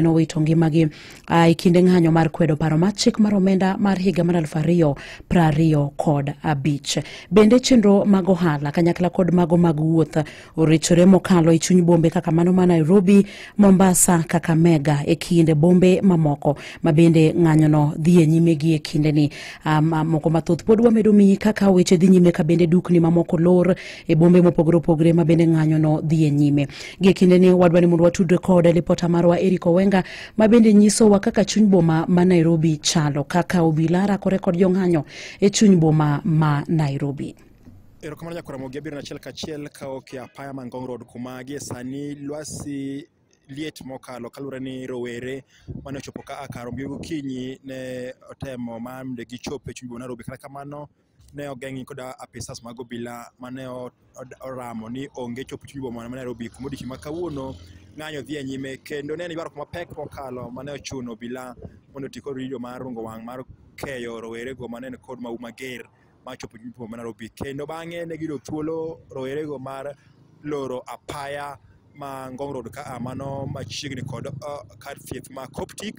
Nowito ngimagi e kinde ng'anyo mar kwedo paro mar chik mar omenda mar higa mar 2025. Bende chenro mag ohala kanyakla kod mago mag wuoth orichore mokalo e chuny bombe kaka mano ma Nairobi, Mombasa, Kakamega e kind bombe mamoko ma bende ng'anyono dhi e nyime gi e kindeni. Moko mathoth pod wamedo miyi kaka weche dhi nyime ka bende dukni mamoko lor e bombe mopogore opogore ma bende ng'anyono dhi e nyime. Gi e kindeni wadwa ni mondo watudre kod lipota marwa Eric Owenga ma bende nyisowa kaka chuny boma ma Nairobi chalo, kaka obila rakore kod jong'anyo e chuny boma ma Nairobi. Erokamano nyakwar Ramogi, abiro achiel kachiel ka ok e apaya ma Ngong Road, kuma gie sani lwasi liet mokalo kaluwore ni rowere mane ochopo ka kar romb gokinyi ne otemo mar mondo gichop e chuny boma Nairobi. Kata kamano ne ogeng'gi koda apisas mag obila mane oramo ni onge chopo chuny boma ma Nairobi, kuma odiochieng' ma kawuono ng'anyo dhi e nyime, kendo ne en ywaruok mapek mokalo mane ochuno obila mondo oti kod rido mar rungo wang' mar keyo rowerego mane ni kod mahu mager mar chopo chuny boma ma Nairobi. Kendo bang'e ne giyudo thuolo rowerego mar loro apaya ma Ngong Road ka mano machiegni kod kar thieth ma Coptic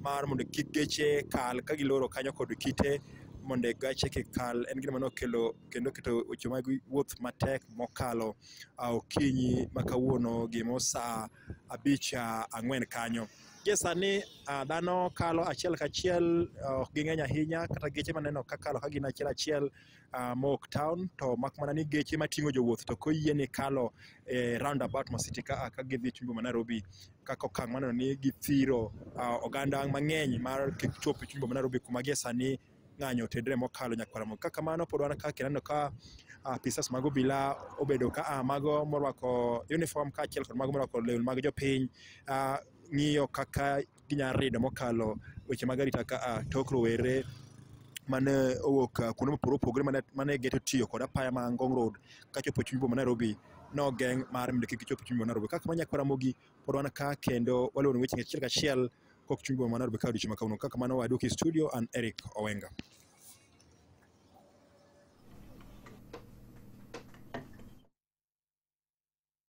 mar mondo kik geche kal, ka giloro kanyo kod kite mondo gache kik kal. En gima nokelo kendo keto weche mag wuoth matek mokalo okinyi ma kawuono gimo saa abich ang'wen kanyo. Gie sani dhano kalo achiel kachiel, ok ging'eny ahinya, kata geche maneno kakalo ka gin achiel achiel mowuok town, to mak mana ni geche mating'o jowuoth to ok oyieni kalo e roundabout ma city ka gidhi e chuny boma Nairobi, kaka okang' maneno ni githiro oganda mang'eny mar kik chop e chuny boma Nairobi, kuma gie sani ng'anyo otedre mokalo, nyakwar Ramogi. Kaka kamano pod wan ka kendo aneno ka apisas mag obila obedo ka mago morwako uniform kaachiel kod mago morwako lewni mag jopiny ng'iyo kaka ginyalo rido mokalo weche mag arita ka tok rowere mane owuok kuonde mopogore opogore mane geto tiyo kod apaya ma Ngong Road kachopo e chuny boma Nairobi nogeng' mar mondo kik gichop e chuny boma Nairobi. Kaka kamano, nyakwar Ramogi, pod wan ka kendo waluwo weche achiel kachiel kok chuny boma ma Nairobi ka odiochieng' ma kawuono. Kaka kamano waduoki e studio an Eric Owenga.